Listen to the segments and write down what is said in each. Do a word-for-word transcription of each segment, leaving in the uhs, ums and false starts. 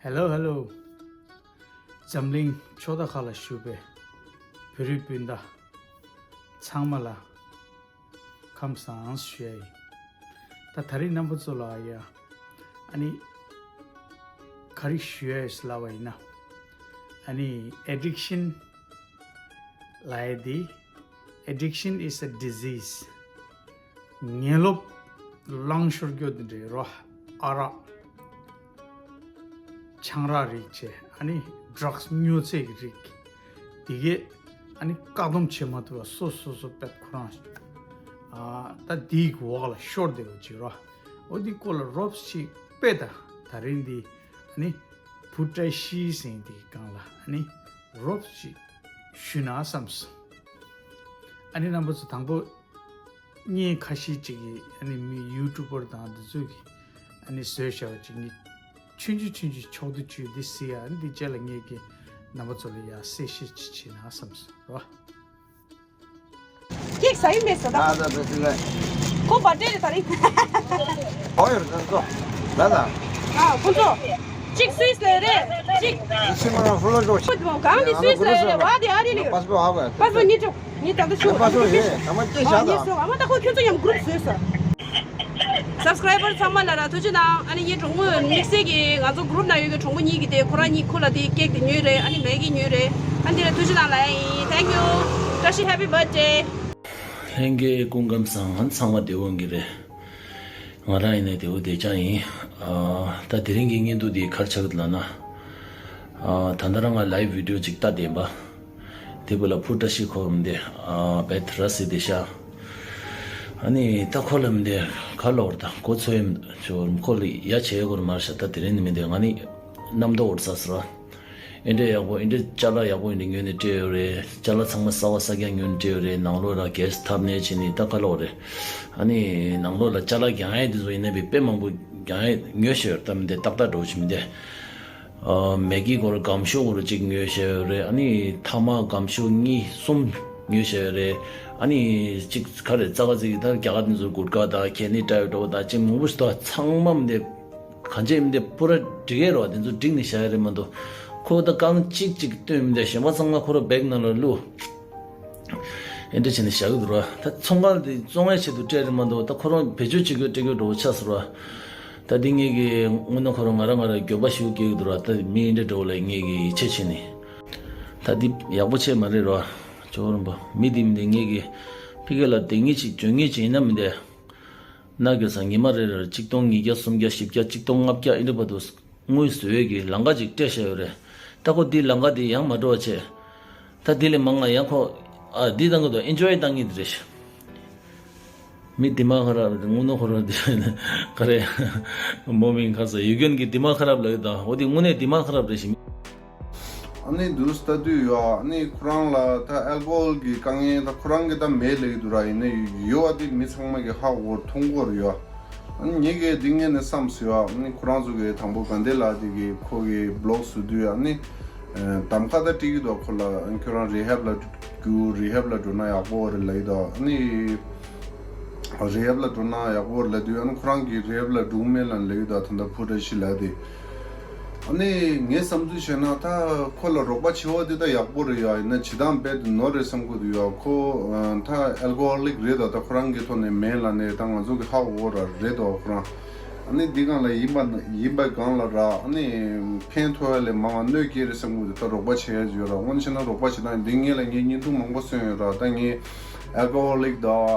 Hello, hello. འཛམ་གླིང་ཕྱོགས་མཐའ་ཁག་ལ་བཞུགས་པའི་བོད་རིགས་སྤུན་ཟླ་ཚང་མ་ལ་ཁམས་བཟང་ཞུ་ཡ་ཡིན། ད་ད་རེས་རྣམ་པ་ཚོ་ལ་ཡ་ཨ་ནི་ག་རེ་ཞུ་ཡ་ཡོད་ལབ་པ་ཡིན་ན། ཨ་ནི་addiction ལབ་ཡ་དེ། Addiction is a disease. ངན་ལོབ་ལང་ཤོར་རྒྱུ་དེ་འདྲའི་རོ། ཨ་རག་ཆང་རག་རིགས་བྱས། ཨ་ནི་ཌྲག་སི་སྨྱོ་རྫས་ཀྱི་རིགས། དེ་གས་ཨ་ནི་བཀག་སྡོམ་བྱེད་མ་ཐུབ་པ་སོ་སོ་སོ་དཔེ་ཁོ་རང་ཨ་ད་དེའི་འོག་ལ་ཤོར་བསྡད་པ་ཅིག་རོ། འོ་དེ་སྐོར་ལ་རོབ་ཅིག་དཔེ་ད་ད་རིང་འདི་ཨ་ནི་བུ་བཀྲ་ཤིས་ཟེར་དེའི་སྒང་ལ་ཨ་ནི་རོབ་ཅིག་ཞུས་ན་བསམས་སོང་། ཨ་ནི་རྣམ་པ་ཚོ་དང་པོ་བརྙན་ཁ་ཤས་ཅིག་གིས་ཨ་ནི་མི་ཡུ་ཊུབ་པར་དང་འདི་ཚོས་ཀྱིས་ཨ་ནི་བཟོས་བཞག་པ་ཅིག་ནི་ཆུང་ཆུང་ཆུང་ཆུང་ཕྱོགས་བསྡུས་བྱས་འདི་གཟིགས་ཡ། ཨ་ནི་འདི་རྗེས་ལ་ངས་ཀྱིས་རྣམ་པ་ཚོ་ལ་ཡ་གསལ་བཤད་ཅིག་བྱས་ན་བསམས་སོང་རོ། ཀེག་ཟ་ཡི་མེད་ཟེར་ད། ཨ་ད་ད་ཟིག་ལ། ཁོ་བར་ཌེ་རེད་ད་རིང་། ཨོ་ཡོད་ད་ཚོ། ད་ད། ཨ་ཁོ་ཚོ། གཅིག་སུད་སི་ལ་རེད། གཅིག་སི་མ་ལ་ཧྥུ་ལ་ཇོ། ཁོ་གང་ནི་སུད་སི་ལ་རེད། བ་དེ་ཨ་རི་ལ་ཡོད། པཱ་སི་པོར་ཧ་བ། པཱ་སི་པོར་ཉིད་ཅོག་ཉིད་ད་ད་ཤོག་པཱ་སི་པོར་ཡོད། ད་མ་ཅི་བྱ་ད། ཨ་མ་ད་ཁོ་ཁྱོད་ཚོ་མཉམ་གུ་རུབ་བཟོས་ས། སབ་སི་ཀ་རའི་བར་ཚང་མ་ལ་ར་ཐུགས་རྗེ་གནང་། ཨ་ནི་ངའི་གྲོགས་མོ་དམིགས་བསལ་གྱིས་ང་ཚོ་གུ་རུབ་ནང་ཡོད་ཀྱི་གྲོགས་མོ་གཉིས་ཀྱིས་དེ་ཁོ་རང་གཉིས་ཁོ་ལ་དེ་ཀེག་དེ་ཉོས་རེད། ཨ་ནི་མེག་གི་ཉོས་རེད། ཨ་ནི་དེ་ལ་ཐུགས་རྗེ་གནང་ལབ་ཡ་ཡིན། Thank you. བཀྲ་ཤིས་Happy Birthday. ལྷན་རྒྱས་སྐུ་ཁམས་བཟང་། ཚང་མ་བདེ་པོ་ཡིན་གྱི་རེད། ང་རང་ཡིན་ནའི་བདེ་པོ་བདེ་རྐྱང་ཡིན། ཨ་ད་དེ་རིང་གི་བརྙན་ཐུང་འདི་ག་རེ་ཆགས་ཀྱི་འདུག་ལབ་ན། ཨ་ད་ལྟ་རང་ང་ལའིབ་བི་ཌི་ཡོ་ཅིག་ལྟ་བསྡད་པ། དེ་བུ་ལ་བུ་བཀྲ་ཤིས་ཁོ་མི་འདི་ཨ་བེད་ར་སི་དེ་ཤ། ཨ་ནི་ད་ཁོ་ལ་མི་འདི་ག་ལོར་ད་གོ་ཚོད་ཡིན་ཆོ་ཁོ་ལ་ཡ་བྱེད་དགོས་མ་རེད་ཤག་ད་དེ་རིང་ནི་མི་འདི་ང་ནི་རྣམ་རྟོག་འོར་ས་སོ། ཨེ་འདྲ་ཡག་པོ་ཨེ་འདྲ་ཅ་ལག་ཡག་པོ་ཨེ་འདྲ་ཉོས་ནས་སྤྲད་ཡོད་རེད། ཅ་ལག་ཚང་མ་གསར་པ་གསར་རྐྱང་ཉོས་ནས་སྤྲད་ཡོད་རེད། ནང་ལོགས་ལ་གས་ཐབ་ནས་བྱས་ནས་ད་ག་ལོག་རེད། ཨ་ནི་ནང་ལོགས་ལ་ཅ་ལག་རྒྱང་ཡས་དེ་ཚོ་ཡིན་ན་བི་དཔེ་མང་པོ་རྒྱང་ཡས་ཉོས་བཞག་ཡོད་རེད། ད་མི་འདི་ཏག་ཏག་འགྲོ་བཞིན་མི་འདི། ཨ་མེ་གི་སྐོར་སྒམ་ཤོག་སྐོར་གཅིག་ཉོས་བཞག་ཡོད་རེད། ཨ་ནི་ཐ་མག་སྒམ་ཤོག་གཉིས་གསུམ་ཉོས་བཞག་ཡོད་རེད། ཨ་ནི་གཅིག་ག་རེ་ཙག་ག་ཙིག་ད་རྒྱ་གར་དེ་ཚོ་གུར་ཀ་དང་ཁེ་ནི་ཏྲ་ཡོད་འགྲོ་ད་གཅིག་མང་པོ་ཞིག་ད་ཚང་མ་མི་འདི། གང་ཅི་མི་འདི་པུ་ར་འགྲིག་གི་རོ། དེ་ཚོ་འགྲིག་ནི་བཞག་ཡ་རེད་མ་གཏོགས། ཁོ་ད་རྐང་གཅིག་གཅིག་སྟོན་མི་འདི་གཞན་པ་ཚང་མ་ཁོ་ར་བེག་ནང་ལ་བླུགས། ཨེ་འདྲ་བྱས་ནས་བཞག་གི་འདུག་ར། ད་ཚོང་ཁང་དེ་བཙོང་ཡ་ཆེད་དུ་སྤྲད་རེད་མ་གཏོགས་ད་ཁོ་རང་བེད་སྤྱོད་བྱེད་རྒྱུ་སྤྲད་རྒྱུ་འགྲོ་ཆགས་སོང་ར། ད་འདི་ངེད་ཀྱི་དངོས་གནས་ཁོ་རང་ང་རང་ང་རང་འགྱོད་པ་ཞིག་སྐྱེ་གི་འདུག་ར། ད་མི་ཨེ་འདྲ་འགྲོ་ལ་ངེད་ཀྱི་ཡིད་ཆེས་བྱས་ནས། ད་འདི་ཡག་པོ་བྱས་མ་རེད་ར། ཇོ་བོ་རིན་པོ་མི་འདི་མི་འདི་ངེད་ཀྱི་ཕི་གེ་ལ་དེ་ངེད་ཅིག་འཇོན་ངེད་ཅིག་ཡིན་ན་མི་འདི། ན་གི་ས་ཉི་མ་རེ་རེར་གཅིག་སྟོང་ཉིས་བརྒྱ་སུམ་བརྒྱ་བཞི་བརྒྱ་གཅིག་སྟོང་ལྔ་བརྒྱ་ཨིན་དྲ་བར་དུ་དངུལ་བཟོ་ཡས་ཀྱི་ལམ་ཁ་ཅིག་སྤྲད་བཞག་ཡོད་རེད། ད་ཁོ་འདི་ལམ་ཁ་འདི་ཡང་མ་འགྲོ་བ་བྱས། ད་འདི་ལས་མང་ང་ཡང་ཁོ་ཨ་འདི་བཏང་གི་འདུག་ཨིན་ཇོའི་བཏང་གི་འདི་རེད་ཤག་མི་དེ་མ་ཁ་རབ་དངུལ་ནོ་ཁོ་ར་འདི་ག་རེ་མོ་མིང་ཁ་ས་ཡུ་གྱོན་གྱི་དེ་མ་ཁ་རབ་ལ་ཡོད་ད། འོ་དེ་དངོས་གནས་དེ་མ་ཁ་རབ་རེད་ཤག་ཨ་ནི་འདུག་ལྟ་དུས་ཡོད། ཨ་ནི་ཁོ་རང་ལ་ད་ཨལ་ཀོ་ཧོལ་གྱི་དཀའ་ངལ་ད་ཁོ་རང་གི་ད་མེད་ལབ་ཀྱི་འདུག་ར། ཡིན་ན་ཡོད་པ་དེ་མི་ཚང་མ་གི་ཧ་གོ་མཐོང་གི་ཡོད་རེད་ཡོད། ཨ་ནི་ངེད་ཀྱིས་འདི་ངེད་ནས་བསམ་སོང་ཡོད། ཨ་ནི་ཁོ་རང་ཚོ་གི་དང་པོ་གན་དྷི་ལགས་དེ་གི་ཁོ་གི་བི་ལོག་བཟོ་དུས་ཨ་ནི་གདམ་ཁ་ད་སྤྲད་ཀྱི་འདུག་ཁོ་ལ། ཨ་ནི་ཁྱོད་རང་རི་ཧེབ་ལ་རྒྱུགས། རི་ཧེབ་ལ་འགྲོ་ན་ཡག་པོ་རེད་ལབ་ཀྱི་འདུག་ཨ་ནི་རི་ཧེབ་ལ་འགྲོ་ན་ཡག་པོ་རེད་ལབ་དུས་ཨ་ནི་ཁོ་རང་གི་རི་ཧེབ་ལ་འགྲོ་མེད་ལབ་ལབ་ཀྱི་འདུག་ད་ལྟ་བུ་བཀྲ་ཤིས་ལགས་དེ། ཨ་ནི་ངས་བསམ་ཚུལ་བྱས་ན་ད་ཁོ་ལ་རོགས་པ་བྱེད་པ་དེ་ད་ཡག་པོ་རེད་ཡ། ཡིན་ན་བྱེད་སྟངས་རྦད་དེ་ནོར་རེད་བསམ་གྱི་འདུག་ཡ། ཁོ་ད་ཨལ་ཀོ་ཧོ་ལིག་རེད་ད། ད་ཁོ་རང་གི་ཐོག་ནས་མེད་ལབ་ནས་ད་ང་ཚོ་གི་ཧ་གོ་ར་རེད་དོ་ཁོ་རང་། ཨ་ནི་འདི་སྒང་ལ་ཡིན་པ་ཡིན་པའི་སྒང་ལ་ར་ཨ་ནི་ཕན་ཐོགས་ཡ་ལས་མང་བ་གནོད་སྐྱེལ་རེད་བསམ་གྱི་འདུག་ད་རོགས་པ་བྱེད་ཡ་ཡོད་ར། དངོས་གནས་བྱས་ན་རོགས་པ་བྱེད་སྟངས་འདི་ངེད་ལ་ངས་བརྙན་ཐུང་མང་པོ་སོན་ཡོད་ར། ད་ངས་ཨལ་ཀོ་ཧོ་ལིག་ད།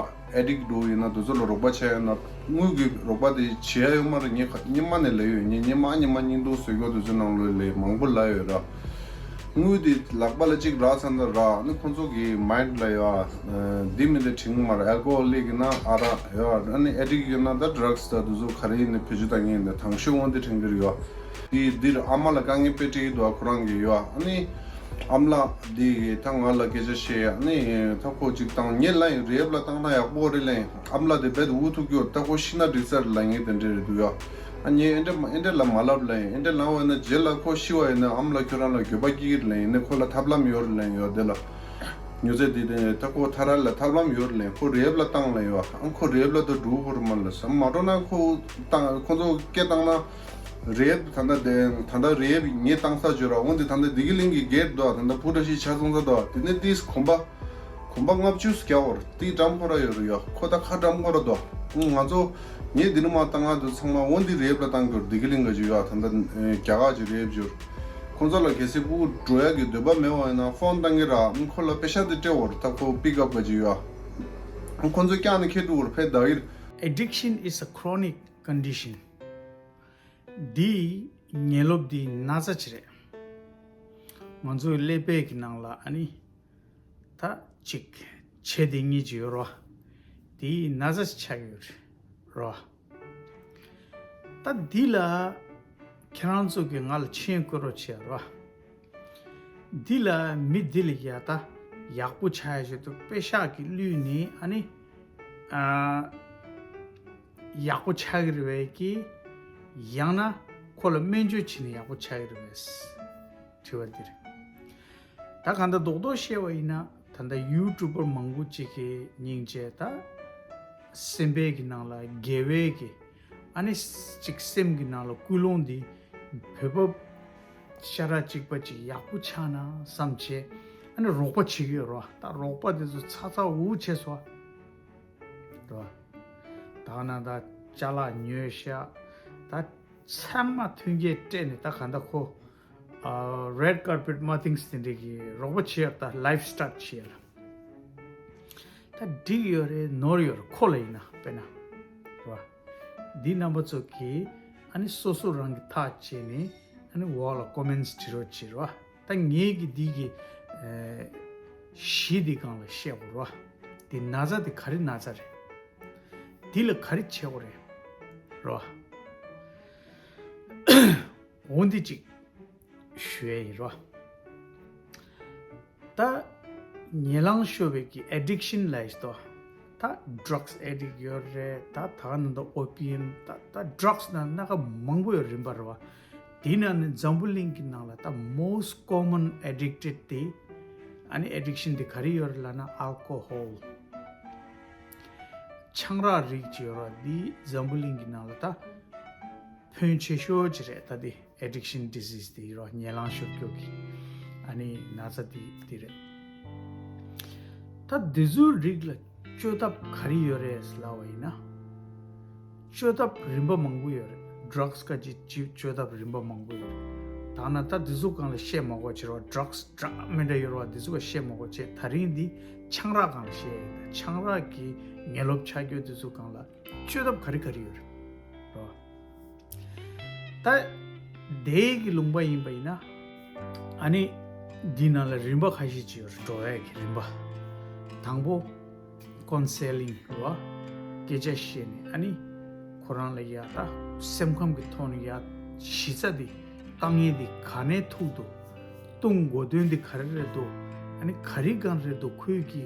ཨེ་ཌིག་འདྲ་ཡིན་ན་དེ་ཚོ་ལ་རོགས་པ་བྱས་ཡོད་ན་དངུལ་གྱི་རོགས་པ་དེ་བྱེད་ཡ་ཡོད་མ་རེད། ངས་ཁ་སྔོན་མ་ནས་ལབ་ཡོད། ངས་སྔོན་མ་སྔོན་མ་བརྙན་ཐུང་བཟོ་རྒྱུ་དེ་ཚོའི་ནང་ལོགས་ལ་མང་པོ་ལབ་ཡོད་ར། དངུལ་དེ་ལག་པ་ལ་གཅིག་རག་ཚར་ན་ར་ཨ་ནི་ཁོང་ཚོ་གི་མའིན་ཌི་ལ་ཡོད་ཨ། འདི་མི་འདི་དྲན་གི་མ་རེད། ཨལ་ཀོ་ཧོ་ལིག་ཡིན་ན་ཨ་རག་ཡོད་ཨ། ཨ་ནི་ཨེ་ཌིག་ཡིན་ན་ད་ཌྲག་སི་ད་དེ་ཚོ་ག་རེ་ཡིན་ནའི་བེད་སྤྱོད་བཏང་མཁན་ཡིན་ན་དང་ཤོས་དབང་དེ་དྲན་གི་རེད་ཡོད། དེ་འདིར་ཨ་མ་ལ་དཀའ་ངལ་དཔེ་འཕྲད་ཀྱི་འདུག་ཨ་ཁོ་རང་གི་ཡོད་ཨ། ཨ་ནི་ཨ་མ་ལགས་འདི་གིས་ད་ང་ལ་སྐད་ཆ་བཤད་ཨ་ནི་ད་ཁོ་ཅིག་བཏང་ངས་ལབ་ཡིན། རི་ཧེབ་ལ་བཏང་ན་ཡག་པོ་རེད་ལབ་ཡིན། ཨ་མ་ལགས་དེ་རྦད་དེ་འུ་ཐུག་རྒྱུ་ད་ཁོ་ཤི་ན་འགྲིག་ས་རེད་ལབ་མཁན་དེ་འདྲ་རེད་འདུག་ཡ། ཨ་ངས་ཨེ་འདྲ་ཨེ་འདྲ་ལབ་མ་ལབ་ལབ་ཡིན། ཨེ་འདྲ་ལབ་པ་ཡིན་ན་རྗེས་ལ་ཁོ་ཤི་བ་ཡིན་ན་ཨ་མ་ལགས་ཁྱོད་རང་ལ་འགྱོད་པ་སྐྱེ་གི་རེད་ལབ་ཡིན། ཨ་ནི་ཁོ་ལ་ཐབས་ལམ་ཡོད་རེད་ལབ་ཡིན་ཡོད་དེ་ལ། མྱོས་རྫས་འདི་དེ་ད་ཁོ་ཐ་ར་ལ་ཐབས་ལམ་ཡོད་རེད་ལབ་ཡིན། ཁོ་རི་ཧེབ་ལ་བཏང་ལབ་ཡོད་ཨ། ཁོ་རི་ཧེབ་ལ་ད་འགྲོ་དགོས་རེད་མ་ལབ་ས་མ་འགྲོ་ན་ཁོ་བཏང་ཁོ་ཚོ་སྐད་བཏང་ན། རེབ་ད་ལྟ་དེ་ད་ལྟ་རེབ་ངས་བཏང་ས་བརྗོད་ར། འོན་ཏེ་ད་ལྟ་བདེ་སྐྱིད་གླིང་གི་གེད་འདུག་ད་ལྟ་བུ་བཀྲ་ཤིས་ཆ་ཚང་ས་འདུག་དེ་ནས་ཏིས་གོམ་པ་གོམ་པ་ལྔ་བཅུ་རྒྱག་བར་ཏི་འགྲམ་ཁོ་ར་ཡོད་རེད་ཡ། ཁོ་ད་ཁ་འགྲམ་ཁོ་ར་འདུག་ང་ཚོ་ངས་འདི་ནས་མ་བཏང་ང་དུ་ཚང་མ་འོན་ཏེ་རེབ་ལ་བཏང་དགོས། བདེ་སྐྱིད་གླིང་ག་ཅིག་ཡོད་ད་ལྟ་རྒྱ་གར་གྱི་རེབ་བརྗོད། ཁོང་ཚོ་ལ་གལ་སྲིད་སྤུ་གུ་འགྲོ་ཡ་གི་འདོད་པ་མེད་པ་ཡིན་ན་ཕོན་བཏང་གི་ར། ཁོ་ལ་པེ་ཤ་དེ་སྤྲད་བར་ད་ཁོ་པིག་ཨབ་ག་ཅིག་ཡོད། ཁོང་ཚོ་བཀྱག་ནས་ཁྱེར་འགྲོ་བར་ཕེ་ད་ཡིར། Addiction is a chronic condition. འདི་ཉེན་ལོབ་འདི་ན་ཚ་ཅིག་རེད། ང་ཚོའི་ཀླད་པའི་གི་ནང་ལ་ཨ་ནི་ད་ཅིག་བྱེད་དེ་གཉིས་ཅིག་ཡོད་རོ། དེའི་ན་ཚ་ཅིག་ཆགས་ཡོད་རོ། ད་འདི་ལ་ཁྱེད་རང་ཚོ་གི་ང་ལ་མཆན་བཀོད་རོགས་བྱེད་རོ། འདི་ལ་མི་འདི་ལ་ཡ་ད་ཡག་པོ་ཆགས་ཡ་ཞིག་འདུག་པེ་ཤག་གི་བླུས་ནས་ཨ་ནི་ཨ་ཡག་པོ་ཆགས་ཀྱི་རེད་པས་ཀྱི། ཡང་ན་ཁོ་ལ་སྨན་བཅོས་བྱས་ནས་ཡག་པོ་ཆགས་ཀྱི་རེད་པས། དྲི་བ་འདི་རེད། ད་གང་ལྟར་རྡོག་རྡོག་བཤད་པ་ཡིན་ན་ད་ལྟ་ཡུ་ཊུབ་པར་མང་པོ་ཅིག་གི་སྙིང་རྗེ་ད་སེམས་པའི་གི་ནང་ལ་དགེ་བའི་གི་ཨ་ནི་ཅིག་སེམས་ཀྱི་ནང་ལ་ཀུན་སློང་འདི་བོད་པ་ཤ་ར་གཅིག་པ་ཅིག་ཡག་པོ་ཆགས་ན་བསམ་བྱས་ཨ་ནི་རོགས་པ་བྱེད་ཀྱི་ཡོད་རོ། ད་རོགས་པ་དེ་ཚོ་ཚ་ཚ་འུར་བྱས་སོ་རོ། ད་ན་ད་ཅ་ལག་ཉོས་ཤག་ད་ཚང་མ་མཐུན་རྐྱེན་སྤྲད་ནས་ད་ག་ད་ཁོ་ཨ་རེཌ་ཀར་པེཊ་མ་ཏིང་སི་དེ་འདྲས་ཀྱི་རོགས་པ་བྱེད་ཡག་ད་ལའིབ་སི་ཊཱཊ་བྱེད་ཡག་ད་འགྲིག་ཡོད་རེད་ནོར་ཡོད་རེད་ཁོ་ལ་ཡིན་ན་དཔེར་ན་རོ། འདི་རྣམ་པ་ཚོ་གིས་ཨ་ནི་སོ་སོ་རང་གི་ཐག་བཅད་ནས་ཨ་ནི་འོག་ལ་ཀོ་མེན་ཊི་བྲིས་རོགས་བྱེད་རོ། ད་ངེད་ཀྱི་འདི་གི་ཨ་གཞི་འདི་སྒང་ལ་བཤད་དགོས་རོ། འདི་ན་ཚ་འདི་ག་རེ་ན་ཚ་རེད། འདི་ལ་ག་རེ་བྱེད་དགོས་རེད་རོ། འོ་འདི་གཅིག་ཞུ་ཡ་ཡིན་རོ། ད་ཉེ་ལང་ཤོར་བའི་གི་ཨེ་ཌིག་ཤན་ལབ་ཡས་དོ། ད་ཌྲག་སི་ཨེ་ཌིག་ཡོད་རེད། ད་ད་ནང་དུ་ཨོ་པི་ཡམ་ད་ད་ཌྲག་སི་ནང་སྣ་ཁ་མང་པོ་ཡོད་རིམ་པ་རེད་བ། དེའི་ནང་ནས་འཛམ་བུ་གླིང་གི་ནང་ལ་ད་most common addicted དེ་ཨ་ནི་ཨེ་ཌིག་ཤན་དེ་ག་རེ་ཡོད་རེད་ལབ་ན་ཨལ་ཀོ་ཧོལ། ཆང་རག་རིགས་ཅིག་ཡོད་རེད། འདི་འཛམ་བུ་གླིང་གི་ནང་ལ་ད་ཕོན་ཆེ་ཤོས་ཅིག་རེད། ད་འདི་ཨེ་ཌིག་ཤན་ཌི་སིས་དེ་ཡིན་རོ། ཉེ་ལང་ཤོར་རྒྱུ་གི་ཨ་ནི་ན་ཚ་དེ་དེ་རེད། ད་འདི་ཚོའི་རིགས་ལ་བཅོས་ཐབས་ག་རེ་ཡོད་རེད་ལབ་པ་ཡིན་ན། བཅོས་ཐབས་རིམ་པ་མང་པོ་ཡོད་རེད། ཌྲག་སི་ཀ་ཅིག་ཅིག་བཅོས་ཐབས་རིམ་པ་མང་པོ་ཡོད་རེད། ད་ན་ད་འདི་ཚོ་སྒང་ལ་བཤད་མ་དགོས་ཕྱིར་བ། ཌྲག་སི་འདྲ་མི་འདྲ་ཡོད་རེད་བ། འདི་ཚོ་ག་བཤད་མ་དགོས་བྱས། ད་རིང་འདི་ཆང་རག་སྒང་ལ་བཤད་ཡིན། ད་ཆང་རག་གི་ཉེ་ལོབས་ཆགས་རྒྱུ་འདི་ཚོ་སྒང་ལ་བཅོས་ཐབས་ག་རེ་ག་རེ་ཡོད་རེད་རོ། ད་དེའི་གི་ལུང་པ་ཡིན་པ་ཡིན་ན། ཨ་ནི་འདི་ནང་ལ་རིམ་པ་ཁ་ཤས་ཅིག་ཡོད་རེད། འགྲོ་ཡས་ཀྱི་རིམ་པ། དང་པོ་ཀོན་སེ་ལིང་རེད་བ། སྐད་ཆ་བཤད་ནས་ཨ་ནི་ཁོ་རང་ལ་ཡ་ད་སེམས་ཁམས་ཀྱི་ཐོག་ནས་ཡ་གཞི་རྩ་དེ་དཀའ་ངལ་དེ་ག་ནས་ཐུག་འདུག་ལྟུང་དགོས་དོན་དེ་ག་རེ་རེད་འདུག་ཨ་ནི་ག་རེ་སྒང་རེད་འདུག་ཁོས་ཀྱི་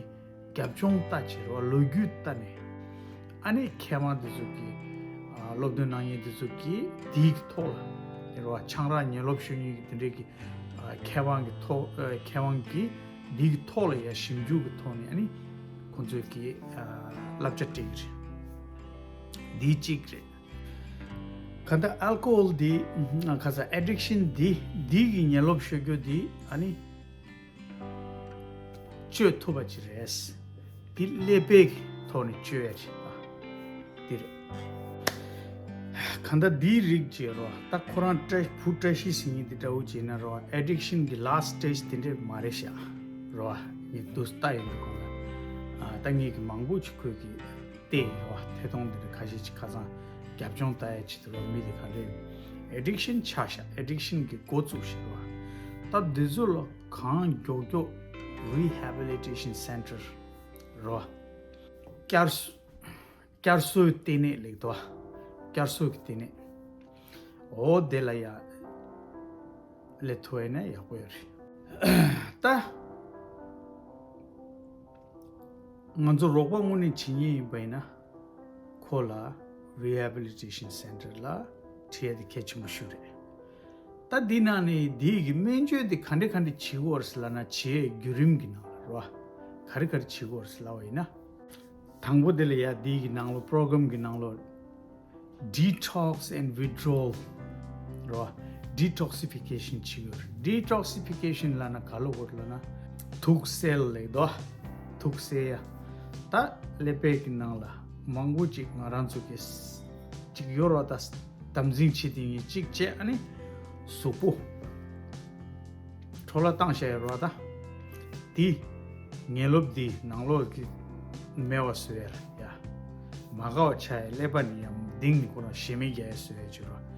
རྒྱབ་ལྗོངས་ལྟ་བྱེད་རོགས། ལོ་རྒྱུས་ལྟ་ནས། ཨ་ནི་མཁས་དབང་དེ་ཚོ་གིས་ཨ་སློབ་སྟོན་གནང་མཁན་དེ་ཚོ་གིས་དེའི་གི་ཐོག་ལ་རོགས། ཆང་རག་ཉེ་ལོབས་ཤོར་མཁན་གྱི་དེ་འདྲའི་གི་ཨ་མཁས་དབང་གི་ཐོག་ཨ་མཁས་དབང་གིས་དེའི་གི་ཐོག་ལ་ཡ་ཞིབ་འཇུག་གི་ཐོག་ནས་ཨ་ནི་ཁོང་ཚོས་གི་ཨ་བསླབ་བྱ་སྤྲད་ཀྱི་རེད། འདི་གཅིག་རེད། ག་ད་ཨལ་ཀོ་ཧོལ་འདི་ཁ་ས་ཨེ་ཌིག་ཤན་འདི་འདི་གི་ཉེ་ལོབས་ཤོར་རྒྱུ་འདི་ཨ་ནི། བཅོས་ཐུབ་པ་ཅིག་རེད། འདི་ཀླད་པའི་ཐོག་ནས་བཅོས་ཡ་བྱེད་པ་འདི་རེད། གང་ལྟར་འདིའི་རིགས་ཀྱི་རོ། ད་ཁོ་རང་བཀྲ་བུ་བཀྲ་ཤིས་ཟེར་མཁན་འདི་འདྲ་བོ་བྱས་ན་རོ། ཨེ་ཌིག་ཤན་གྱི་ལཱ་སི་ཊེ་ཇི་དེ་འདྲས་མ་རེད་ཤག་རོ། ངས་དུས་ལྟ་ཡོང་དུས་གོང་ལ་ཨ་ད་ངས་ཀྱི་མང་པོ་ཅིག་ཁོས་ཀྱི་བལྟས་ཡོད་རོ། ཐད་གཏོང་འདི་འདྲ་ཁ་ཤས་ཅིག་ཁ་སང་རྒྱབ་ལྗོངས་ལྟ་ཡ་ཆེད་དུ་རོ། མི་དེ་ག་འདྲས་ཨེ་ཌིག་ཤན་ཆགས་ཤག་ཨེ་ཌིག་ཤན་གྱི་འགོ་བཙུགས་ཤག་རོ། ད་འདི་ཚོ་ལ། གང་མགྱོགས་མགྱོགས་Rehabilitation Center་རོ། བསྐྱར་གསོ་བསྐྱར་གསོའི་ལྟེ་གནས་ལེགས་དོ། བསྐྱར་གསོ་གི་ལྟེ་གནས། འོ་དེ་ལ་ཡ་སླེབས་ཐུབ་ཡ་ན་ཡག་པོ་ཡོད་རེད། ད་ང་ཚོ་རོགས་པ་དངོས་གནས་བྱེད་མཁན་ཡིན་པ་ཡིན་ན། ཁོ་ལ་Rehabilitation Center་ལ་ཁྲིད་ཡ་དེ་གལ་ཆེན་པོ་ཞིག་རེད། ད་འདི་ནང་ནས་འདི་གི་སྨན་བཅོས་འདི་ག་འདྲ་ག་འདྲ་བྱེད་དགོས་རེད་ལབ་ན། བྱེད་བརྒྱུད་རིམ་གྱི་ནང་ལ་རོ། ག་རེ་ག་རེ་བྱེད་དགོས་རེད་ལབ་པ་ཡིན་ན། དང་པོ་དེ་ལ་ཡ་འདི་གི་ནང་ལོ་པྲོ་གྷ་རམ་གྱི་ནང་ལོ་Detox and Withdrawal རེད་བ། ཌི་ཊོག་སི་ཕི་ཀེ་ཤན་བྱེད་ཀྱི་ཡོད་རེད། ཌི་ཊོག་སི་ཕི་ཀེ་ཤན་ལབ་ན་ག་ལབ་དགོས་རེད་ལབ་ན། དུག་སེལ་ལབ་དོ། དུག་སེལ་ཡ། ད་ཀླད་པའི་གི་ནང་ལ་མང་པོ་ཅིག་ང་རང་ཚོ་གི་ཅིག་ཡོད་རེད་བ། ད་དམ་འཛིན་བྱེད་དེ་ཡིན་ཅིག་བྱས། ཨ་ནི་གཟུགས་པོ་འཕྲོ་བརླག་བཏང་བཞག་ཡོད་རེད་བ། ད་དེ་ངན་ལོབ་དེ་ནང་ལོགས་ཀྱི་མེད་པ་བཟོ་ཡ་ལ་ཡ། མ་དགའ་བ་ཆགས་ཡ། ཀླད་པ་ནས་ཡ་གདིང་ནས་ཁོ་རང་ཞེ་མེར་རྒྱག་ཡ་བཟོ་ཡ་བྱེད་རོགས།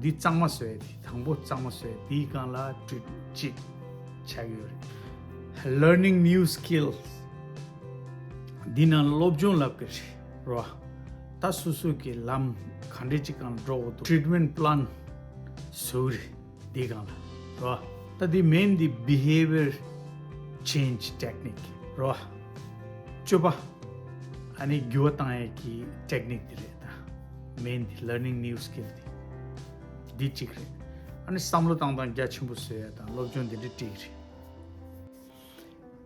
འདི་གཙང་མ་བཟོ་ཡ་དེ། དང་པོ་གཙང་མ་བཟོ་ཡ། དེའི་སྒང་ལ་ཊི་རིཊ་ཅིག་ཆགས་ཡོད་རེད། Learning new skills. འདི་ནང་སློབ་སྦྱོང་ལབ་ཀྱི་རེད་རོ། ད་སོ་སོ་གི་ལམ་ག་འདྲ་ཅིག་སྒང་འགྲོ་དགོས་འདུག་ཊི་རིཊ་མེན་ཊི་པི་ལན་བཟོ་གི་རེད། འདི་སྒང་ལ་རོ། ད་འདི་མེན་འདི་བི་ཧེ་བི་ཡར་ཆེན་ཇི་ཊེག་ནིག་རོ། སྤྱོད་པ་ཨ་ནི་འགྱུར་བ་བཏང་ཡས་ཀྱི་ཊེག་ནིག་འདི་རེད། ད་མེན་འདི་ལར་ནིང་ནིའུ་སི་ཀིལ་འདི་འདི་གཅིག་རེད། ཨ་ནི་བསམ་བློ་བཏང་སྟངས་རྒྱ་ཆེན་པོ་བཟོ་ཡས་དང་སློབ་སྦྱོང་འདི་འདྲ་སྤྲད་ཀྱི་རེད།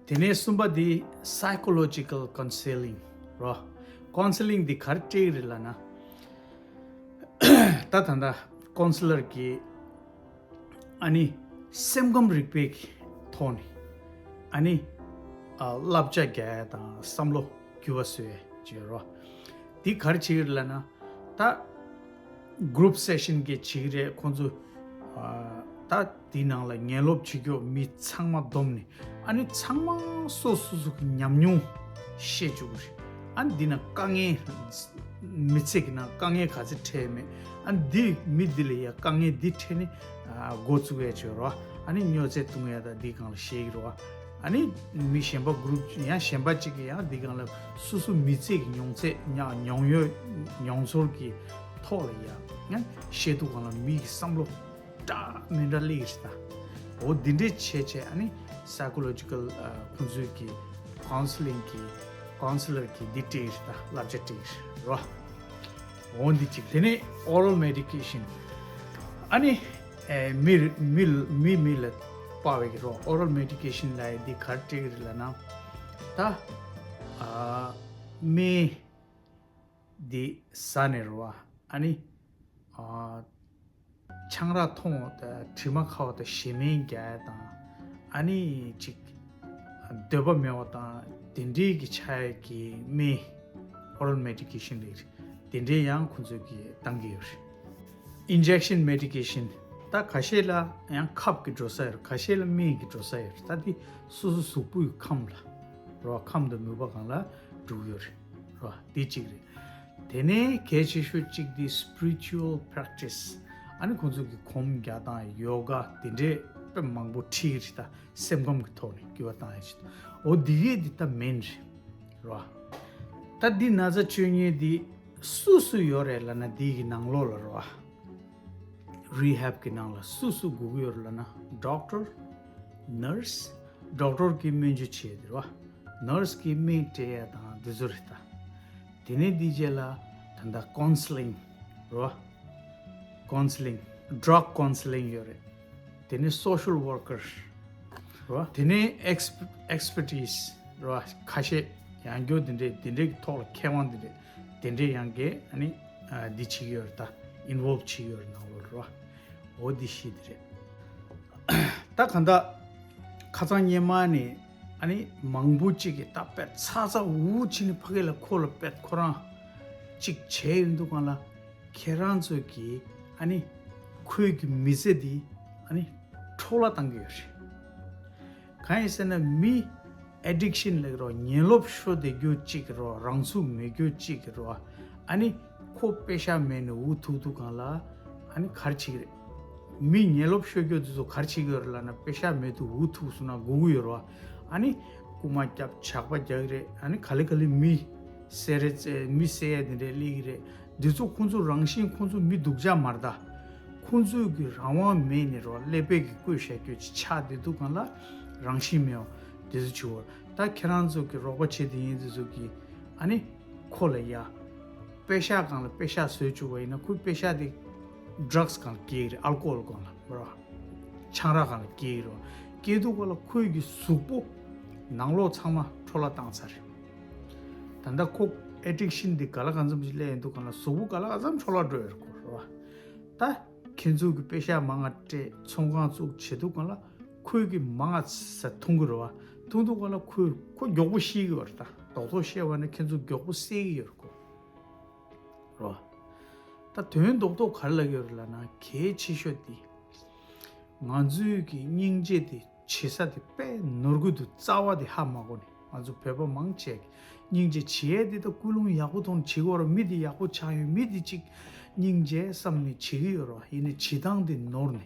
དེ་ནས་གསུམ་པ་འདི་སའི་ཀོ་ལོ་ཇི་ཀལ་ཀའུན་སེ་ལིང་རོ། ཀའུན་སེ་ལིང་འདི་ག་རེ་སྤྲད་ཀྱི་རེད་ལབ་ན། ད་ད་ལྟ་ཀའུན་སེ་ལར་གྱིས་ཨ་ནི་སེམས་ཁམས་རིག་པའི་ཐོག་ནས་ཨ་ནི་ཨ་བསླབ་བྱ་རྒྱག་ཡ་དང་བསམ་བློ་འགྱུར་བ་བཟོ་ཡ་བྱེད་རོགས། འདི་ག་རེ་བྱེད་ཀྱི་རེད་ལབ་ན། ད་གུ་རུབ་སེ་ཤན་གྱི་བྱེད་ཀྱི་རེད། ཁོང་ཚོ་ཨ་ད་འདི་ནང་ལ་ངན་སློབ་བྱེད་རྒྱུ་མི་ཚང་མ་བསྡོམས་ནས། ཨ་ནི་ཚང་མ་སོ་སོ་སོ་གི་ཉམས་མྱོང་བཤད་བཅུག་གི་རེད། ཨ་ནི་འདི་ན་དཀའ་ངལ་མི་ཚེ་གི་ནང་དཀའ་ངལ་ག་ཚོད་འཕྲད་མེད། ཨ་ནི་འདི་མི་འདི་ལ་ཡ་དཀའ་ངལ་འདི་འཕྲད་ནས་ཨ་འགོ་བཙུགས་ཡ་བྱེད་རོགས། ཨ་ནི་སྨྱོ་རྫས་བཏུང་ཡ་དང་འདི་སྒང་ལ་བཤད་ཀྱི་རོགས། ཨ་ནི་མི་གཞན་པ་གུ་རུབ་ཡང་གཞན་པ་གཅིག་གིས་ཡང་འདི་སྒང་ལ་སོ་སོ་མི་ཚེ་གི་མྱོང་ཚད་ཉ་མྱོང་ཡོད་མྱོང་ཚོར་གྱི་ཐོག་ལ་ཡ་ཡང་བཤད་དུས་སྒང་ལ་མི་གི་བསམ་བློ་འདྲ་མི་འདྲ་སླེབས་ཀྱི་རེད་ད། འོ་འདི་འདྲས་བྱས་བྱས་ཨ་ནི་སའི་ཀོ་ལོ་ཇི་ཀལ་ཁོང་ཚོའི་གི་ཀའུན་སེ་ལིང་གི་ཀའུན་སེ་ལར་གི་འདི་སྤྲད་ཀྱི་རེད་ད། བསླབ་བྱ་སྤྲད་ཀྱི་རེད་རོ། འོ་འདི་གཅིག་དེ་ནས་ཨོ་རལ་མེ་ཌི་ཀེ་ཤན། ཨ་ནི་ཨེ་མི་མི་མི་མི་ལ་དཔག་པའི་གི་རོ། ཨོ་རལ་མེ་ཌི་ཀེ་ཤན་ལབ་ཡ་འདི་ག་རེ་སྤྲད་ཀྱི་རེད་ལབ་ན། ད་ཨ་སྨན་འདི་ཟ་ནས་རོ། ཨ་ནི་ཨ་ཆང་རག་འཐུང་བ་དང་དྲི་མ་ཁ་བ་དང་ཞེ་མེར་རྒྱག་ཡ་དང་། ཨ་ནི་ཅིག་འདོད་པ་མེད་པ་དང་དེ་འདྲའི་གི་ཆགས་ཡ་གི་སྨན་ཨོ་རལ་མེ་ཌི་ཀེ་ཤན་ལབ་ཀྱི་རེད། དེ་འདྲའི་ཡང་ཁོང་ཚོས་གི་བཏང་གི་ཡོད་རེད། ཨིན་ཇེག་ཤན་མེ་ཌི་ཀེ་ཤན། ད་ཁ་ཤས་ལ་ཡང་ཁབ་ཀྱི་འགྲོ་ས་ཡོད་རེད། ཁ་ཤས་ལ་སྨན་གྱི་འགྲོ་ས་ཡོད་རེད། ད་དེ་སོ་སོ་གཟུགས་པོའི་ཁམས་ལ་རོ། ཁམས་དང་ནུས་པ་སྒང་ལ་འགྲོ་གི་ཡོད་རེད་རོ། དེ་གཅིག་རེད། དེ་ནས་གལ་ཆེ་ཤོས་གཅིག་དེ་སི་པི་རི་ཅུ་ཨལ་པེ་རེག་ཊི་སི། ཨ་ནི་ཁོང་ཚོ་གི་སྒོམ་རྒྱག་སྟངས་ཡོ་ག་དེ་འདྲས་དཔེ་མང་པོ་ཁྲིད་ཀྱི་རེད། ད་སེམས་ཁམས་ཀྱི་ཐོག་ནས་འགྱུར་བ་བཏང་ཡ་ཆེད་དུ། འོ་འདི་གས་འདི་ད་མེན་རེད་རོ། ད་འདི་ན་ཚ་བཅོས་ཉེས་འདི་སུ་སུ་ཡོད་རེད་ལབ་ན། འདི་གི་ནང་ལོགས་ལ་རོ། རི་ཧེབ་གི་ནང་ལ་སུ་སུ་དགོས་ཀྱི་ཡོད་རེད་ལབ་ན། ཌོག་ཊར། ནར་སི། ཌོག་ཊར་གྱིས་སྨན་བཅོས་བྱེད་ཡ་དེ་རེད་བ། ནར་སི་གིས་སྨན་སྤྲད་ཡ་དང་དེ་ཚོ་རེད་ད། དེ་ནས་འདི་རྗེས་ལ་ད་ལྟ་ཀའུན་སེ་ལིང་རེད་བ། ཀའུན་སེ་ལིང་། ཌྲག་ཀའུན་སེ་ལིང་ཡོད་རེད། དེ་ནས་སོ་ཤལ་ཝར་ཀར་རེད་བ། དེ་ནས་ཨེགས་ཨེགས་པར་ཊི་སི་རེད་བ། ཁ་ཤས་ཡང་སྐྱོ་འདི་འདྲས་འདི་འདྲས་ཀྱི་ཐོག་ལ་མཁས་དབང་འདི་འདྲས་དེ་འདྲས་ཡང་གི་ཨ་ནི་ཨ་འདི་བྱེད་ཀྱི་ཡོད་རེད་ད། ཨིན་ཝོལ་བ་བྱེད་ཀྱི་ཡོད་རེད་ནང་ལོགས་རེད་བ། འོ་འདི་བཞི་འདི་རེད། ད་གང་ལྟར་ཁ་སང་སྔོན་མ་ནས་ཨ་ནི་མང་པོ་ཅིག་གིས་ད་དཔེ་ཚ་ཚ་འུར་འུར་བྱས་ནས་ཕ་གི་ལ་ཁོ་ལ་དཔེ་ཁོ་རང་ཅིག་བྱས་ཡོང་དུས་སྒང་ལ་ཁྱེད་རང་ཚོ་གིས་ཨ་ནི་ཁོའི་གི་མི་ཚེ་འདི་ཨ་ནི་འཕྲོ་བརླག་བཏང་གི་ཡོད་རེད། གང་ཡིན་ཟེར་ན་མི་ཨེ་ཌིག་ཤན་ལབ་ཀྱི་རོ། ངན་ལོབས་ཤོར་བསྡད་རྒྱུ་གཅིག་གི་རོ། རང་ཚུགས་མེད་རྒྱུ་གཅིག་གི་རོ། ཨ་ནི་ཁོ་པེ་ཤག་མེད་ནས་འུ་ཐུག་དུས་སྒང་ལ་ཨ་ནི་ག་རེ་བྱེད་ཀྱི་རེད། མི་ངན་ལོབས་ཤོར་རྒྱུ་དེ་ཚོ་ག་རེ་བྱེད་ཀྱི་ཡོད་རེད་ལབ་ན། པེ་ཤག་མེད་དུས་འུ་ཐུག་སོང་ན་སྒུག་གི་ཡོད་རེད་བ། ཨ་ནི་རྐུ་མ་རྒྱབ། ཇག་པ་རྒྱག་གི་རེད། ཨ་ནི་ག་ལེ་ག་ལེ་མི་བསད་རེད། མི་བསད་ཡ་དེ་འདྲས་སླེབས་ཀྱི་རེད། འདི་ཚོ་ཁོང་ཚོ་རང་བཞིན་ཁོང་ཚོ་མི་སྡུག་ཅག་མ་རེད་ད། ཁོང་ཚོས་ཀྱི་རང་དབང་མེད་ནས་རོ། ཀླད་པས་ཀྱི་བཀོལ་བཞག་རྒྱུ་ཅིག་ཆགས་བསྡད་དུས་སྒང་ལ་རང་བཞིན་མེད་པ་དེ་ཚོ་བྱེད་འོ། ད་ཁྱེད་རང་ཚོ་གི་རོགས་པ་བྱེད་དེ་ཡིན་དེ་ཚོ་གི་ཨ་ནི་ཁོ་ལ་ཡ་པེ་ཤག་སྒང་ལ་པེ་ཤག་བཟོས་བཅུག་པ་ཡིན་ན། ཁོས་པེ་ཤག་དེ་ཌྲག་སི་སྒང་ལ་སྐྱེལ་གྱི་རེད། ཨལ་ཀོ་ཧོལ་སྒང་ལ་རོ། ཆང་རག་སྒང་ལ་སྐྱེལ་གྱི་རེད། སྐྱེལ་དུས་སྒང་ལ་ཁོའི་གི་གཟུགས་པོ་ནང་ལོགས་ཚང་མ་འཕྲོ་བརླག་བཏང་ཚར་རེད། ད་ལྟ་ཁོ་ཨེ་ཌིག་ཤན་འདི་ག་ལ་གང་འཚམ་ཞིག་སླེབས་ཡོང་དུས་སྒང་ལ་གཟུགས་པོ་ག་ལ་གང་འཚམ་འཕྲོ་བརླག་འགྲོ་ཡོད་རེད་ཁོ་རེད་བ། ད་ ཁྱེད་ཚོ་གི་པེ་ཤག་མང་ང་སྤྲད་ཚོང་ཁང་བཙུགས་བྱེད་དུས་གང་ལ་ཁོས་གི་མང་ང་ས་འཐུང་གི་རེད་བ། འཐུང་དུས་གང་ལ་ཁོས་ཁོ་མགྱོགས་པོ་ཤི་གི་ཡོད་རེད། ད་རྡོག་རྡོག་བཤད་པ་ན་ཁྱེད་ཚོ་མགྱོགས་པོ་བསད་གི་ཡོད་རེད་ཁོ། རེད་བ། ད་དོན་རྡོག་རྡོག་ག་རེ་ལབ་ཀྱི་ཡོད་རེད་ལབ་ན་གལ་ཆེ་ཤོས་དེ། ང་ཚོའི་གི་སྙིང་རྗེ་དེ་བྱེད་ས་དེ་དཔེ་ནོར་གི་འདུག་རྩ་བ་དེ་ཧ་མ་གོ་ནས་ང་ཚོ་བོད་པ་མང་ཆེ་གི་སྙིང་རྗེ་བྱེད་ཡས་དེ་ད་ཀུན་སློང་ཡག་པོ་ཐོག་ནས་བྱེད་ཀྱི་ཡོད་རེད། མི་དེ་ཡག་པོ་ཆགས་ཡོད། མི་དེ་གཅིག་སྙིང་རྗེ་བསམ་ནས་བྱེད་ཀྱི་ཡོད་རེད་བ། ཡིན་ནའི་བྱེད་སྟངས་དེ་ནོར་ནས།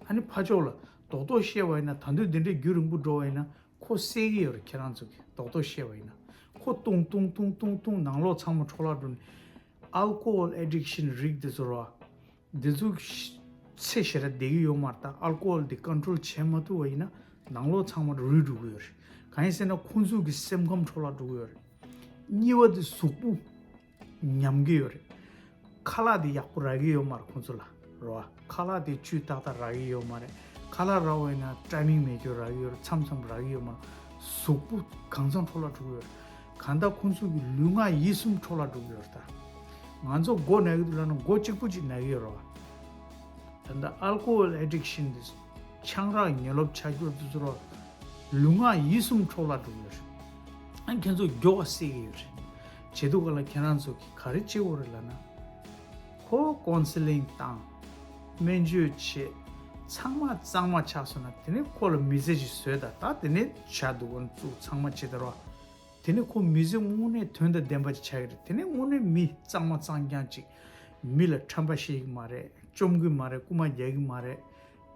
ཨ་ནི་ཕར་ཕྱོགས་ལ་རྡོག་རྡོག་བཤད་པ་ཡིན་ན་ད་དུང་དེ་འདྲའི་རྒྱུན་རིང་པོ་འགྲོ་བ་ཡིན་ན་ཁོ་བསད་ཀྱི་ཡོད་རེད། ཁྱེད་རང་ཚོ་གི་རྡོག་རྡོག་བཤད་པ་ཡིན་ན་ཁོ་ཏུང་ཏུང་ཏུང་ཏུང་ཏུང་ནང་ལོགས་ཚང་མ་འཕྲོ་བརླག་འགྲོ་ནས། ཨལ་ཀོ་ཧོལ་ཨེ་ཌིག་ཤན་རིགས་དེ་ཚོ་རེད་བ། འདི་ཚོ་ཤ་ཚེ་ཞེ་དྲག་བསྡད་ཀྱི་ཡོད་མ་རེད། ད་ཨལ་ཀོ་ཧོལ་འདི་ཀོན་ཊོལ་བྱེད་མ་ཐུབ་པ་ཡིན་ན་ནང་ལོགས་ཚང་མ་རུལ་འགྲོ་གི་ཡོད་རེད། གང་ཡིན་ཟེར་ན་ཁོང་ཚོ་གི་སེམས་ཁམས་འཕྲོ་བརླག་འགྲོ་གི་ཡོད་རེད། གཉིས་པ་དེ་གཟུགས་པོ་ཉམས་ཀྱི་ཡོད་རེད། ཁ་ལག་དེ་ཡག་པོ་རག་གི་ཡོད་མ་རེད་ཁོང་ཚོ་ལ། རེད་བ། ཁ་ལག་དེ་བཅུད་ཏག་ཏག་རག་གི་ཡོད་མ་རེད། ཁ་ལག་རག་པ་ཡིན་ན་ཊའི་མིང་མེད་རྒྱུ་རག་གི་ཡོད་རེད། མཚམས་མཚམས་རག་གི་ཡོད་མ་རེད། གཟུགས་པོ་གང་འཚམ་འཕྲོ་བརླག་འགྲོ་གི་ཡོད་རེད། གང་ལྟར་ཁོང་ཚོ་གི་ལུས་ངག་ཡིད་གསུམ་འཕྲོ་བརླག་འགྲོ་གི་ཡོད་རེད་ད། ང་ཚོ་མགོ་ན་གི་འདུག་ལབ་ན་མགོ་གཅིག་པུ་ཅིག་ན་གི་ཡོད་རེད་བ། ད་ལྟ་ཨལ་ཀོ་ཧོལ་ཨེ་ཌིག་ཤན་དེ་ཆང་རག་ངན་སློབ་ཆགས་རྒྱུ་དེ་ཚོ་རོ། ལུས་ངག་ཡིད་གསུམ་འཕྲོ་བརླག་འགྲོ་གི་ཡོད་རེད། ཨ་ཁྱེད་ཚོ་མགྱོགས་པ་བསད་ཀྱི་ཡོད་རེད། བྱེད་དུས་ག་ལ་ཁྱེད་རང་ཚོ་གི་ག་རེ་བྱེད་དགོས་རེད་ལབ་ན། ཁོ་ཀོན་སེ་ལིང་བཏང་། སྨན་བཅོས་བྱེད། ཚང་མ་གཙང་མ་ཆགས་སོང་ན་དེ་ནས་ཁོ་ལ་མི་ཚེ་ཞིག་བཟོས་ད། ད་དེ་ནས་བྱ་འདུག་འོན་བཙུགས་ཚང་མ་བྱེད་ད་རོ། དེ་ནས་ཁོ་མི་ཚེ་དངོས་གནས་དོན་དང་ལྡན་པ་ཅིག་ཆགས་ཀྱི་རེད། དེ་ནས་དངོས་གནས་མི་གཙང་མ་གཙང་རྐྱང་ཅིག་མི་ལ་ཁྲམ་པ་བཤད་ཀྱི་མ་རེད། བཅོམ་གྱི་མ་རེད། རྐུ་མ་རྒྱག་གི་མ་རེད།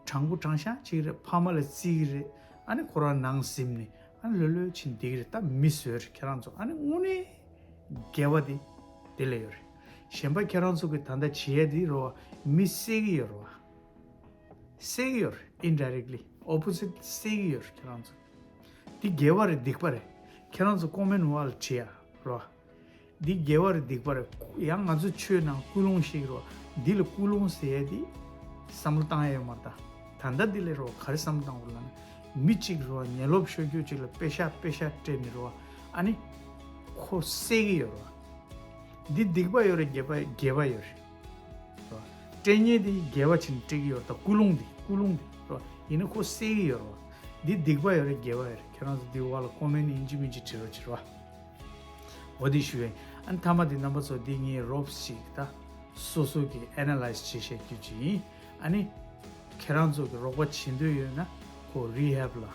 དྲང་པོ་དྲང་བཞག་བྱེད་ཀྱི་རེད། ཕ་མ་ལ་བརྩི་གི་རེད། ཨ་ནི་ཁོ་རང་ནང་ཟིམ་ནས་ཨ་ནི་ལྷོད་ལྷོད་ཕྱིན་བསྡད་ཀྱི་རེད། ད་མི་བཟོས་རེད་ཁྱེད་རང་ཚོ། ཨ་ནི་དངོས་གནས་དགེ་བ་དེ་དེ་ལ་ཡོད་རེད། གཞན་པ་ཁྱེད་རང་ཚོ་གི་ད་ལྟ་བྱེད་ཡ་དེ་རོ་མི་བསད་ཀྱི་ཡོད་རེད་བ། བསད་ཀྱི་ཡོད་རེད། ཨིན་ཌའི་རེག་ལི་ཨོ་པོ་སི་ཊི་བསད་ཀྱི་ཡོད་རེད་ཁྱེད་རང་ཚོ། འདི་དགེ་བ་རེད་སྡིག་པ་རེད། ཁྱེད་རང་ཚོ་ཀོ་མེན་ཊི་ཝལ་བྲིས་ཡ་རོ། འདི་དགེ་བ་རེད་སྡིག་པ་རེད། ཡང་ང་ཚོ་ཆོས་ནང་ཀུན་སློང་ཞིག་རོ། འདི་ལ་ཀུན་སློང་ཟེར་ཡ་འདི་བསམ་བློ་བཏང་ཡ་ཡོད་མ་རེད་ད། ད་ལྟ་འདི་ལས་རོ་ག་རེ་བསམ་བློ་བཏང་དགོས་ལབ་ན། མི་གཅིག་རོ་ངན་སློབ་ཤོར་རྒྱུ་གཅིག་ལ་པེ་ཤག་པེ་ཤག་སྤྲད་ནས་རོ། ཨ་ནི་ཁོ་བསད་ཀྱི་ཡོད་རོ། འདི་སྡིག་པ་ཡོད་རེད་དགེ་བ་དགེ་བ་ཡོད་རེད། རོ། སྤྲད་མཁན་དེ་དགེ་བ་ཕྱིན་སྤྲད་ཀྱི་ཡོད་རེད་ད། ཀུན་སློང་དེ་ཀུན་སློང་དེ་རོ། ཡིན་ན་ཁོ་བསད་ཀྱི་ཡོད་རོ། འདི་སྡིག་པ་ཡོད་རེད་དགེ་བ་ཡོད་རེད། ཁྱེད་རང་ཚོ་འདི་བ་ལ་ཀོ་མེན་ཊི་ཡིན་གཅིག་མིན་གཅིག་བྲིས་རོགས་བྱེད་རོ། འོ་དེ་ཞུ་ཡིན། ཨ་ནི་མཐའ་མ་དེ་རྣམ་པ་ཚོ་འདི་ངའི་རོབ་ཞིག་ད་སོ་སོ་གི་ཨེ་ན་ལའི་ཛི་བྱེད་བཤད་རྒྱུ་ཅིག་ཡིན། ཨ་ནི་ཁྱེད་རང་ཚོ་གི་རོགས་པ་བྱེད་འདོད་ཡོད་ན་ཁོ་རི་ཧེབ་ལ་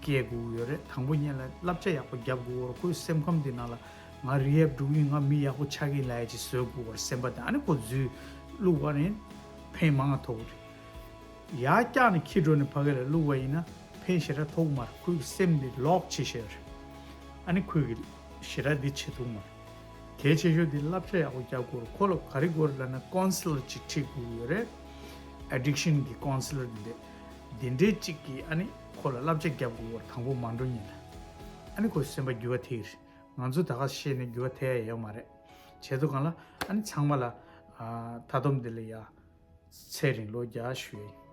སྐྱེལ་དགོས་ཡོད་རེད། དང་པོ་ཉིད་ལ་བསླབ་བྱ་ཡག་པོ་རྒྱབ་དགོས་རེད། ཁོའི་སེམས་ཁམས་འདི་ནང་ལ་ང་རི་ཧེབ་འགྲོ་གི་ཡིན། ང་མི་ཡག་པོ་ཆགས་ཀྱི་ཡིན་ལབ་ཡ་ཅིག་བཟོ་དགོས་རེད། སེམས་པ་དེ་ཨ་ནི་ཁོ་འཛུལ་བླུགས་པ་ནི་ཕན་མང་ང་ཐོགས་རེད། ཡར་བཀྱགས་ནས་འཁྱེར་འགྲོ་ནས་ཕ་གི་ལ་བླུགས་པ་ཡིན་ན་ཕན་ཞེ་དྲག་ཐོགས་མ་རེད། ཁོའི་སེམས་འདི་ལོག་བྱེད་ཤེས་རེད། ཨ་ནི་ཁོས་གི་ཞེ་དྲག་འདི་བྱེད་ཐུབ་མ་རེད། གལ་ཆེ་ཤོས་འདི་བསླབ་བྱ་ཡག་པོ་རྒྱག་དགོས་རེད། ཁོ་ལ་ག་རེ་དགོས་རེད་ལབ་ན་ཀོན་སེ་ལར་ཅིག་ཁྲིད་དགོས་ཡོད་རེད། ཨེ་ཌིག་ཤན་གི་ཀོན་སེ་ལར་འདི་འདི་འདྲའི་གཅིག་གིས་ཨ་ནི་ཁོ་ལ་བསླབ་བྱ་རྒྱབ་དགོས་རེད། དང་པོ་མ་འགྲོ་ཉིན་ལ་ཨ་ནི་ཁོའི་སེམས་པ་འགྱུར་བ་ཐེབས་རེད། ང་ཚོ་ད་ག་བཤད་ནས་འགྱུར་བ་ཐེབས་ཡ་ཡོད་མ་རེད། བྱས་ཙང་གང་ལ་ཨ་ནི་ཚང་མ་ལ་ཨ་མཐའ་སྡོམ་འདི་ལ་ཡ་ཚེ་རིང་ལོ་བརྒྱ་ཞུ་ཡ་ཡིན།